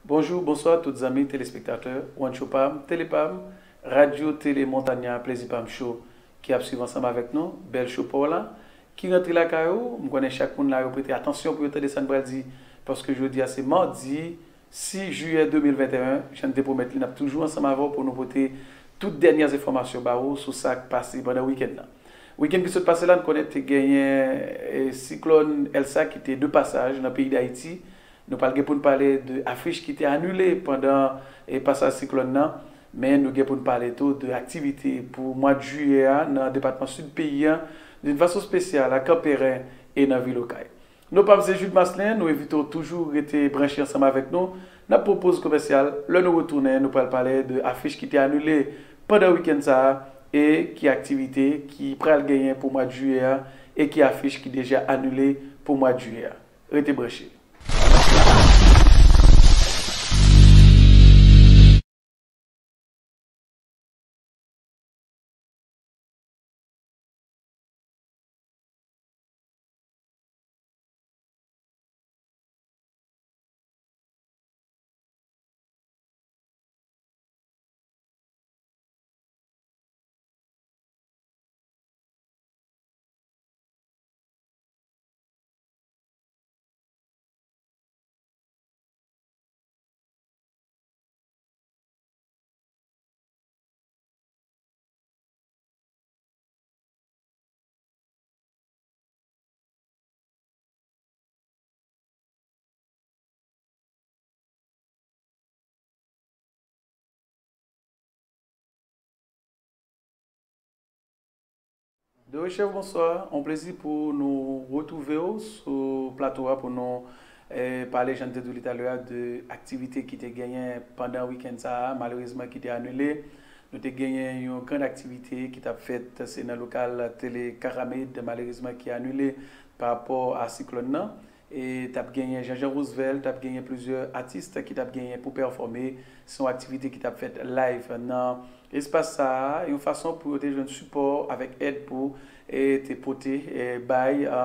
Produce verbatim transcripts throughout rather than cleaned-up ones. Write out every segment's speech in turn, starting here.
Bonjou, bonswa tout zanmi telespektatè One Show Pam, Tele Pam, Radyo Tele Montanya, Plezi Pam Show ki ap swiv ansanm avèk nou, bèl show pa w la, ki rantre lakay ou. M konnen chak moun la yo prete atansyon pou yo tande sa n pral di, paske jodi a se madi sis jiyè de mil venteyen, jan n te pwomèt li, n ap toujou ansanm avè w pou nou pote tout dènyè enfòmasyon ba ou sou sa k pase pandan wikenn nan. Wikenn ki sot pase la, n konnen te genyen, e, siklòn Elsa ki te de pasaj nan peyi Dayiti. Nou pral gen pou n pale de afich ki te anile pandan, e, pasaj siklòn nan, men nou gen pou n pale tou de aktivite pou mwa d jiyè a nan depatman sid peyi a, d'une façon spéciale à Kanperen e nan vil Okay. Non pa m se Jude Maslin, nou envite w toujou rete branche ansanm avèk nou nan pwoz komèsyal. Lè nou retounen, nou pral pale de afich ki te anile pandan wikenn sa a e ki aktivite ki pral genyen pou mwa d jiyè a e ki afich ki deja anile pou mwa d jiyè a. Rete branche. De rechèf, bonswa. On plezi pou nou retwouve w sou plato a pou nou, eh, pale, jan n te di w li talè a, de aktivite ki te genyen pandan wikenn sa a, malerezman ki te anile. Nou te genyen yon grann aktivite ki t ap fèt, se nan lokal Tele Karamed, malerezman ki anile pa rapò a siklòn nan. E t ap genyen Jean Jean Roosevelt, t ap genyen plizyè atis ki t ap genyen pou pèfòme. Se yon aktivite ki t ap fèt live nan espas sa a, yon fason pou yo te jwenn sipò avèk èd pou, e, te pote, e, bay, a,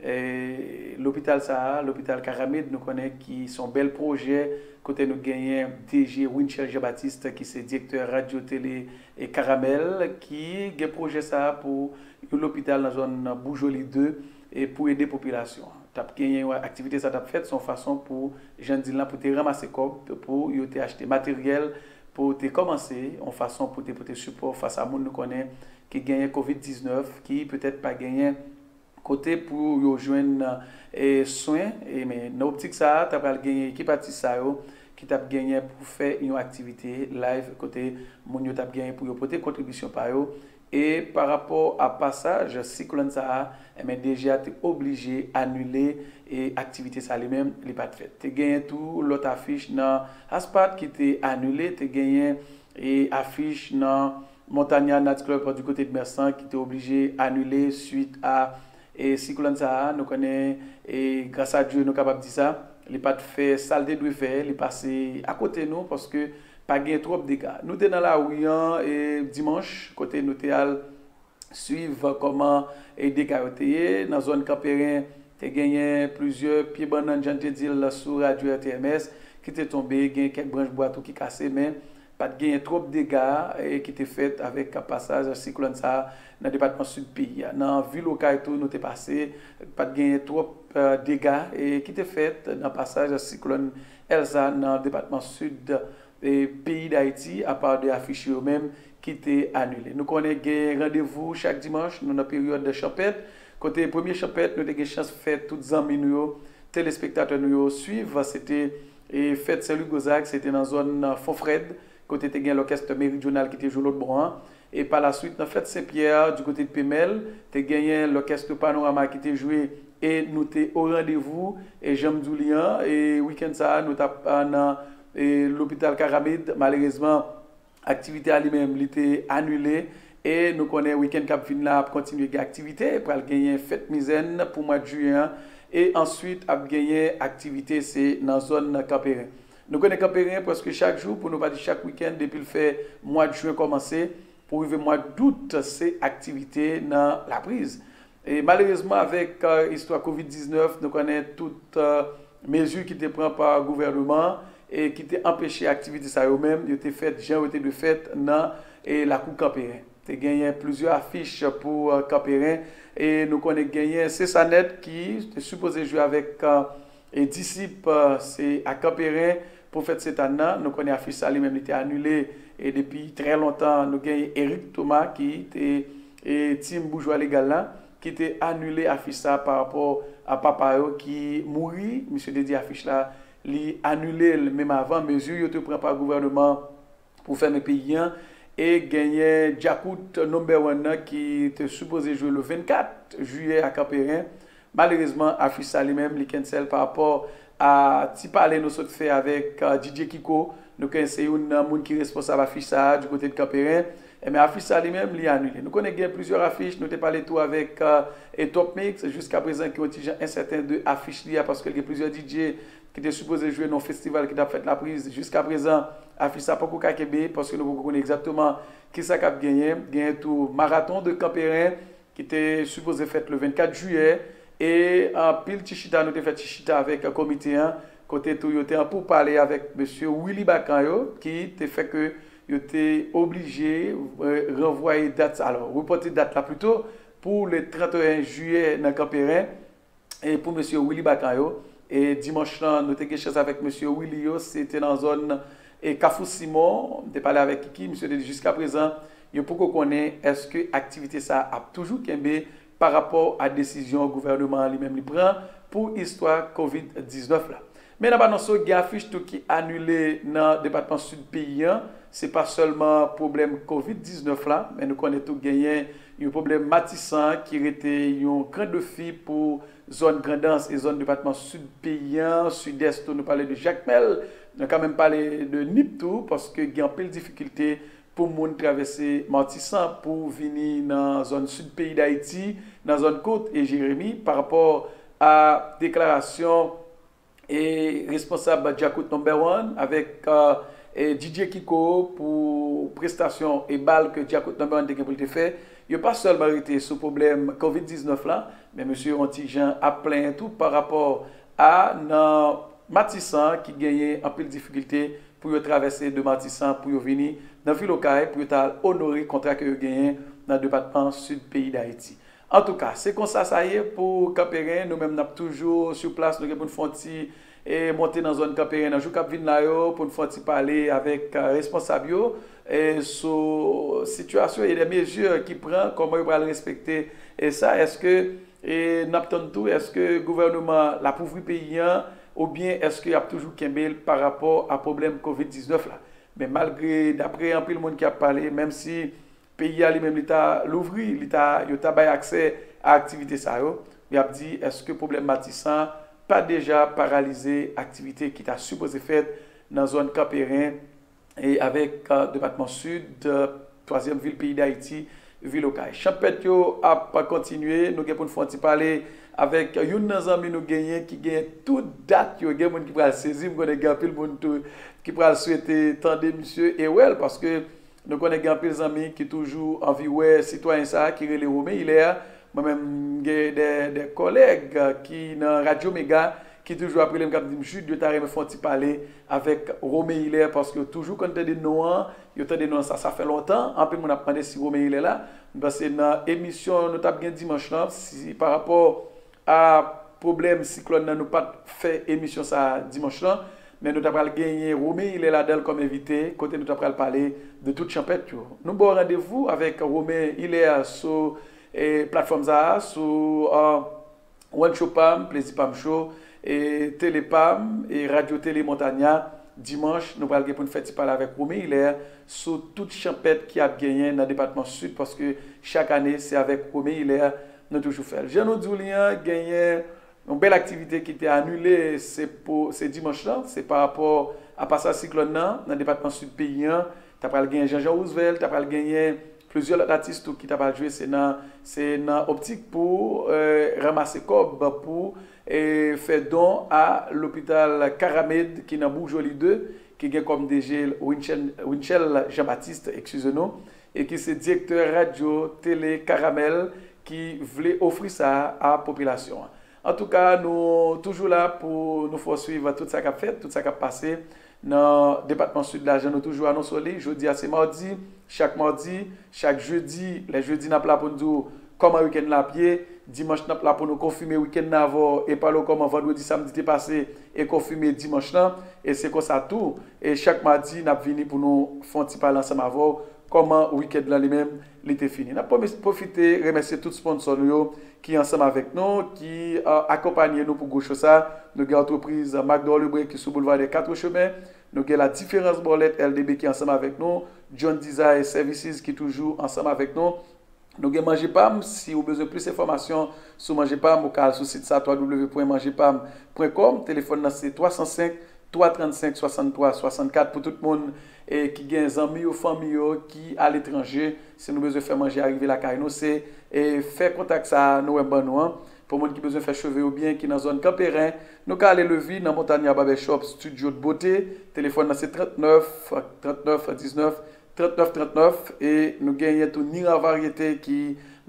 e, lopital sa a, lopital Karamed, nou konnen ki se yon bèl pwojè, kote nou genyen D G Winchell Jean Baptiste, ki se direktè Radyo Tele e Karamèl, ki gen pwojè sa a pou yon lopital nan zòn Boujoli de, e pou ede popilasyon an. T ap genyen, aktivite sa t ap fèt, se yon fason pou, jan n di l lan, pou te ranmase kòb, pou yo te achte materyèl, pou te kòmanse yon fason pou te pote sipò fas a moun nou konnen ki genyen kovid diznèf, ki petèt pa genyen kote pou yo jwenn, e, swen. E, men, nan optik sa a, ta pral genyen ekip atis sa yo ki t ap genyen pou fè yon aktivite live kote moun yo t ap genyen pou yo pote kontribisyon pa yo. E pa rapò a pasaj siklòn sa a, enben, D G a te oblije anile, e, aktivite sa li menm, li pa t fèt. Te genyen tou lòt afich nan Aspat ki te anile, te genyen, e, afich nan Montagna Night Club du côté de Mersan ki te oblije anile swit a, e, siklòn sa a. Nou konnen, e, gras a Dye, nou kapab di sa, li pa t fè sa l te dwe fè, li pase akote nou, paske pa gen twòp dega. Nou te nan lari an, e, dimanch, kote nou te al swiv kòman, e, dega yo te ye. Nan zòn Kanperen, te genyen plizyè pye bannann, jan n te di l sou radyo R T M S, ki te tonbe, gen kèk branch bwa tou ki kase, men pa t genyen twòp dega, e, ki te fèt avèk pasaj siklòn sa a nan depatman sid peyi a. Nan vil Okay tou, nou te pase, pa t genyen twòp, e, dega, e, ki te fèt nan pasaj siklòn Elsa nan depatman sid, e, peyi Dayiti, apa de afich yo menm ki te anile. Nou konnen gen randevou chak dimanch, nou nan peryòd chanpèt, kote premye chanpèt, nou te gen chans fè tout zanmi nou yo, telespektatè nou yo swiv, se te, e, fèt Sen Lwi Gozak, se te nan zòn Fon Frèd, kote te gen lòkès Meridyonal ki te jwe lòt bò an. E pa la swit, nan fèt Sen Pyè, du kote de Pemèl, te genyen lòkès Panorama ki te jwe e nou te o randevou. E jan m di w li an, e wikenn sa a, nou t ap, a, nan, e, lopital Karamed. Malerezman, aktivite a li menm, li te anile. E nou konnen wikenn k ap vin la ap kontinye gen aktivite. Pral genyen fèt mizèn pou mwa d jiyè an. E answit, ap genyen aktivite, se nan zòn Kanperen. Nou konnen Kanperen, prèske chak jou, pou nou pa di chak wikenn, depi l fè mwa d jen kòmanse, pou rive mwa d out, se aktivite nan lapriz. E malerezman, avèk, e, istwa kovid diznèf, nou konnen tout, e, mezi ki te pran pa gouvèneman an, e ki te anpeche aktivite sa yo menm, yo te fèt jan yo te dwe fèt nan e lakou Kanperen. Te genyen plizyè afich pou e, Kanperen, e nou konnen genyen Sesanèt ki te sipoze jwe avèk e, e Disip e, se a Kanperen pou fèt Sentàn nan. Nou konnen afich sa li menm li te anile e depi trè lontan. Nou genyen Eric Thomas ki te e, Team Boujwa Legal la ki te anile afich sa pa rapò a papa yo ki mouri. Misye te di afich la li anile l menm avan mezi yo te pran pa gouvènman pou fèmen peyi an. E genyen Djakout Number One nan ki te sipoze jwe le vennkat jiyè a Kanperen. Malerezman, afich sa li menm, li cancel pa rapò a ti pale nou sot fè avèk e, Didier Kiko. Nou konnen se youn nan moun ki responsab afich sa a du kote de Kanperen. Ebyen, afich sa li menm, li anile. Nou konnen gen plizyè afich, nou te pale tou avèk e, e Top Mix, jiska prezan ki yon ti jan ensèten de afich li a, paske l gen plizyè D J ki te sipoze jwe nan yon festival ki t ap fèt Lapriz. Jiska prezan, afich sa poko ka kenbe, paske nou poko konnen egzakteman kisa k ap genyen. Genyen tou Marathon de Kanperen, ki te sipoze fèt le vennkat jiyè, e anpil ti chita nou te fè ti chita avèk komite an, kote tou yo te an poupale avèk mesye Willy Bacan yo, ki te fè ke yo te oblije e, ranvwaye dat sa, alò, repòte dat la pito pou le trannteyen jiyè nan Kanperen, e pou mesye Willy Bacan yo. E dimanch lan, nou te gen chans avèk mesye Willy yo, se te nan zòn e Kafou Simon, m te pale avèk Kiki, misye te di jiska prezan, yo poko konnen èske aktivite sa a ap toujou kenbe pa rapò a desizyon gouvènman an li menm li pran pou istwa kovid diznèf la. Men n ap anonse w gen afich tou ki anile nan depatman sid peyi an. Se pa sèlman pwoblèm kovid diznèf la, men nou konnen tou genyen yon pwoblèm Matisan ki rete yon gran defi pou zòn Grandans e zòn depatman sid peyi an, sidès tou, nou pale de Jakmèl, nou ka menm pale de Nip tou, paske gen anpil difikilte pou moun travèse Matisan pou vini nan zòn sid peyi Dayiti, nan zòn Kot e Jeremi, pa rapò a deklarasyon e responsab Djakout Number One avèk e, e, D J Kiko pou prestasyon e bal ke Djakout Number One te gen pou l te fè. Yo pa sèlman rete sou pwoblèm kovid diznèf la, men mesye yo yon ti jan ap plenyen tou pa rapò a nan Matisan ki genyen anpil difikilte pou yo travèse de Matisan pou yo vini nan vil Okay pou yo ta al onore kontra ke yo genyen nan depatman sid peyi Dayiti. Antouka, se konsa sa ye pou Kanperen. Nou menm n ap toujou sou plas, nou gen pou n fè yon ti e, monte nan zòn Kanperen nan jou k ap vin la yo pou n fè yon ti pale avèk e, responsab yo e, sou sitiyasyon e de mezi ki pran, kòman yo pral respekte e sa, èske e, n ap tann tou, èske gouvènman l ap ouvri peyi an oubyen èske y ap toujou kenbe l pa rapò a pwoblèm kovid diznèf la. Men malgre, daprè anpil moun ki ap pale, menm si peyi a li menm li ta louvri, li ta, yo ta bay aksè a aktivite sa yo, y ap di èske pwoblèm Matisan pa deja paralize aktivite ki ta sipoze fèt nan zòn Kanperen e avèk e, depatman sid, e, twazyèm vil peyi Dayiti, vil Okay. Chanpèt yo ap kontinye, nou gen pou n fè yon ti pale avèk youn nan zanmi nou genyen ki gen tout dat yo, gen moun ki pral sezi, m konnen gen anpil moun tou ki pral swete tande misye e wè l, paske nou konnen gen anpil zanmi ki toujou anvi wè sitwayen sa a ki rele Romain Hilaire. Mwen menm, m gen de, de kòlèg ki nan Radyo Mega ki toujou ap rele m, k ap di m, Jude, yo ta renmen fè yon ti pale avèk Romain Hilaire, paske yo toujou konn tande non an, yo tande non sa, sa fè lontan. Anpil moun ap mande si Romain Hilaire la. M panse nan emisyon nou t ap gen dimanch lan, si pa rapò a pwoblèm siklòn nan, nou pa t fè emisyon sa a dimanch lan, men nou ta pral genyen Romain Hilaire ladan l kòm envite, kote nou ta pral pale de tout chanpèt yo. Nou ba w randevou avèk Romain Hilaire sou e, platfòm sa a, sou e, One Show Pam, Plezi Pam Show, e, Tele Pam, e, Radyo Tele Montagna. Dimanch, nou pral gen pou n fè ti pale avèk Romain Hilaire sou tout chanpèt ki ap genyen nan depatman sid, paske chak ane, se avèk Romain Hilaire nou toujou fè l. Jan nou di w li an, genyen yon bèl aktivite ki te anile, se pou, se dimanch lan, se pa rapò a pasaj siklòn nan, nan depatman sid peyi an, ta pral genyen Jean Jean Roosevelt, ta pral genyen plizyè lòt atis tou ki ta pral jwe, se nan, se nan optik pou e, ranmase kòb pou e, fè don a lopital Caramed ki nan Bouk Joli de, ki gen kòm D J Winchel, Winchel Jean Baptiste, eskize nou, e ki se direktè radyo tele Karamèl ki vle ofri sa a popilasyon an. Antouka, nou toujou la pou nou fè w swiv tout sa k ap fèt, tout sa k ap pase Nan depatman Sid la, jan nou toujou anonse w li, jodi a se madi, chak madi, chak jedi, lè jedi n ap la pou n di w kòman wikenn la ap ye, dimanch n ap la pou nou konfime wikenn nan avè w e pale w kòman vandredi, samdi te pase e konfime dimanch lan. E se konsa tou, e chak madi n ap vini pou nou fè yon ti pale ansanm avè w kòman wikenn lan li menm li te fini. N ap pwofite remèsye tout sponsò nou yo ki ansanm avèk nou, ki akonpaye nou pou gwo cho sa. Nou gen antrepriz Macdor Lebrun ki sou boulva dè Katro Chemen. Nou gen La Différence Bòlèt L D B ki ansanm avèk nou. John Desire Services ki toujou ansanm avèk nou. Nou gen Manje Pam. Si ou bezwen plis enfòmasyon sou Manje Pam, ou ka al sou sit sa, twa w w w pwen manje pam pwen kòm. Telefòn nan se twa san senk, twa trannsenk, swasanntwa swasannkat. Pou tout moun e ki gen zanmi yo, fanmi yo ki aletranje, si nou bezwen fè manje a rive lakay nou, se e fè kontak sa a nou wè m ban nou an. Pou moun ki bezwen fè cheve yo byen, ki nan zòn Kanperen, nou ka ale Levi nan Montagna Barbershop, Studio de Beauté. Telefòn nan se trannèf, trannèf diznèf, trannèf trannèf. E nou genyen tou Nira Varyete ki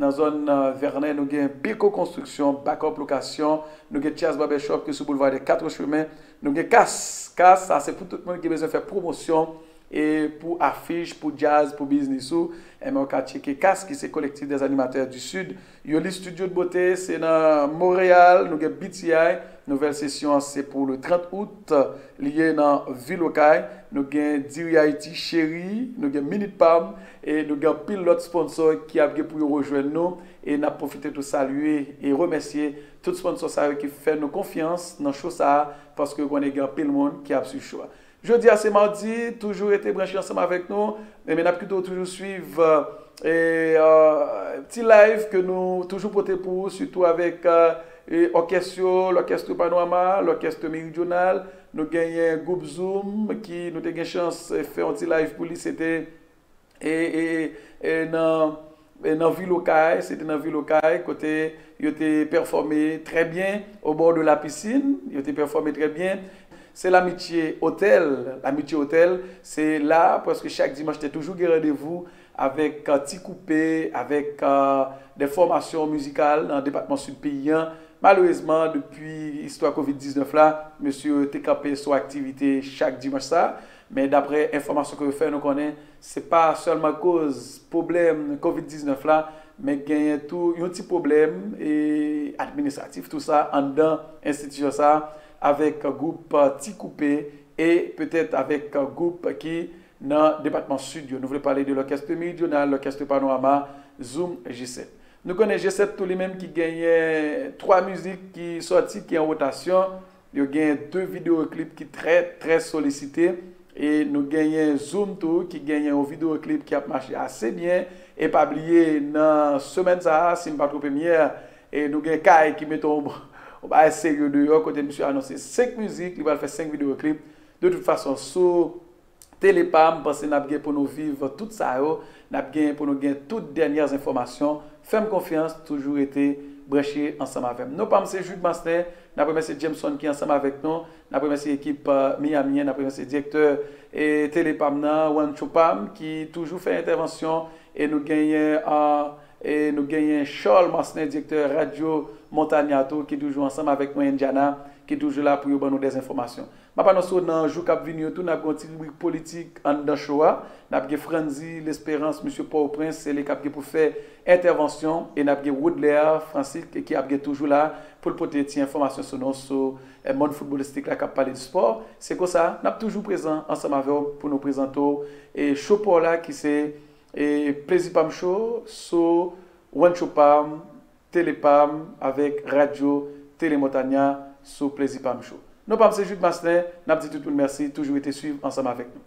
nan zòn Vènè. Nou gen Beko Konstriksyon, Backup Lokasyon. Nou gen Thias Barbershop ki sou boulva dè Katro Chemen. Nou gen Kas. Kas, sa se pou tout moun ki bezwen fè pwomosyon e pou afich, pou djaz, pou biznis ou, enben w ka tcheke Kas ki se Collectif des Animateurs du Sud. Yoli Studio de Beauté, se nan Monreyal, nou gen B T I, nouvèl sesyon an se pou le trant out, li ye nan vil Okay, nou gen Diri Ayiti, Cheri, nou gen Minit Pam, e nou gen anpil lòt sponsò ki ap gen pou yo rejwenn nou, e n ap pwofite tou salye e remèsye tout sponsò sa yo ki fè nou konfyans nan cho sa a, paske yo konnen gen anpil moun ki ap swiv cho a. Jodi a se madi, toujou rete branche ansanm avèk nou. Ebyen, n ap kite w toujou swiv e, e, ti live ke nou toujou pote pou ou, sitou avèk e, òkès yo, lòkès Panorama, lòkès Meridyonal. Nou genyen gwoup Zoom ki nou te gen chans e, fè yon ti live pou li. Se te e, e, e, nan, e, nan vil Okay, se te nan vil Okay, kote yo te pèfòme trè byen au bord de la piscine, yo te pèfòme trè byen. Se Lamitye Otèl, Lamitye Otèl, se la, prèske chak dimanch, te toujou gen randevou avèk e, Ti Koupe, avèk e, de fòmasyon mizikal nan depatman Sid peyi an. Malerezman, depi istwa kovid diznèf la, mesye yo te kanpe sou aktivite chak dimanch sa. Men daprè enfòmasyon ke yo fè nou konnen, se pa sèlman koz pwoblèm kovid diznèf la, men genyen tou yon ti pwoblèm e administratif tou sa anndan enstitisyon sa avèk gwoup Ti Koupe e petèt avèk gwoup ki nan depatman Sid yo. Nou vle pale de lòkès Meridyonal, lòkès Panorama, Zoom, G sèt. Nou konnen G sèt tou li menm ki genyen twa mizik ki sòti, ki an wotasyon. Yo gen de videyo klip ki trè, trè solisite. E nou genyen Zoom tou ki genyen yon videyo klip ki ap mache ase byen. E pa bliye, nan semèn sa a, si m pa twonpe m yè, e nou gen Kay ki mete yon, yon bagay serye deyò, kote misye anonse senk mizik, li pral fè senk videyo klip. De tout fason, sou Tele Pam, m panse n ap gen pou nou viv tout sa yo, n ap gen pou nou gen tout dènyè enfòmasyon. Fè m konfyans, toujou rete branche ansanm avè m. Non pa m se Jude Masten, n ap remèsye Jameson ki ansanm avèk nou, n ap remèsye ekip e, Miami an, n ap remèsye direktè e, Tele Pam nan, Juancho Pam, ki toujou fè entèvansyon, e nou genyen e, e nou genyen Charles Masten, direktè Radyo Montagna tou, ki toujou ansanm avèk nou Indiana, ki toujou la pou yo ban nou dèzenfòmasyon. M ap anonse w nan jou k ap vini yo tou, n ap gen yon ti ribrik politik anndan cho a. N ap gen Franzy Lesperance, mesye Pòtoprens, se li k ap gen pou fè entèvansyon, e n ap gen Woodler Francis ki ap gen toujou la pou l pote ti enfòmasyon sou nou, sou e, mond foutbolistik la k ap pale de spò. Se konsa, n ap toujou prezan ansanm avè w pou nou prezante w e, cho pa w la ki se e, Plezi Pa M Cho sou Juancho Pam, Tele Pam avèk Radyo Tele Montagna sou Plezi Pa M Cho. Non pa m se Jude Masten, n ap di tout moun mèsi, toujou rete swiv ansanm avèk nou.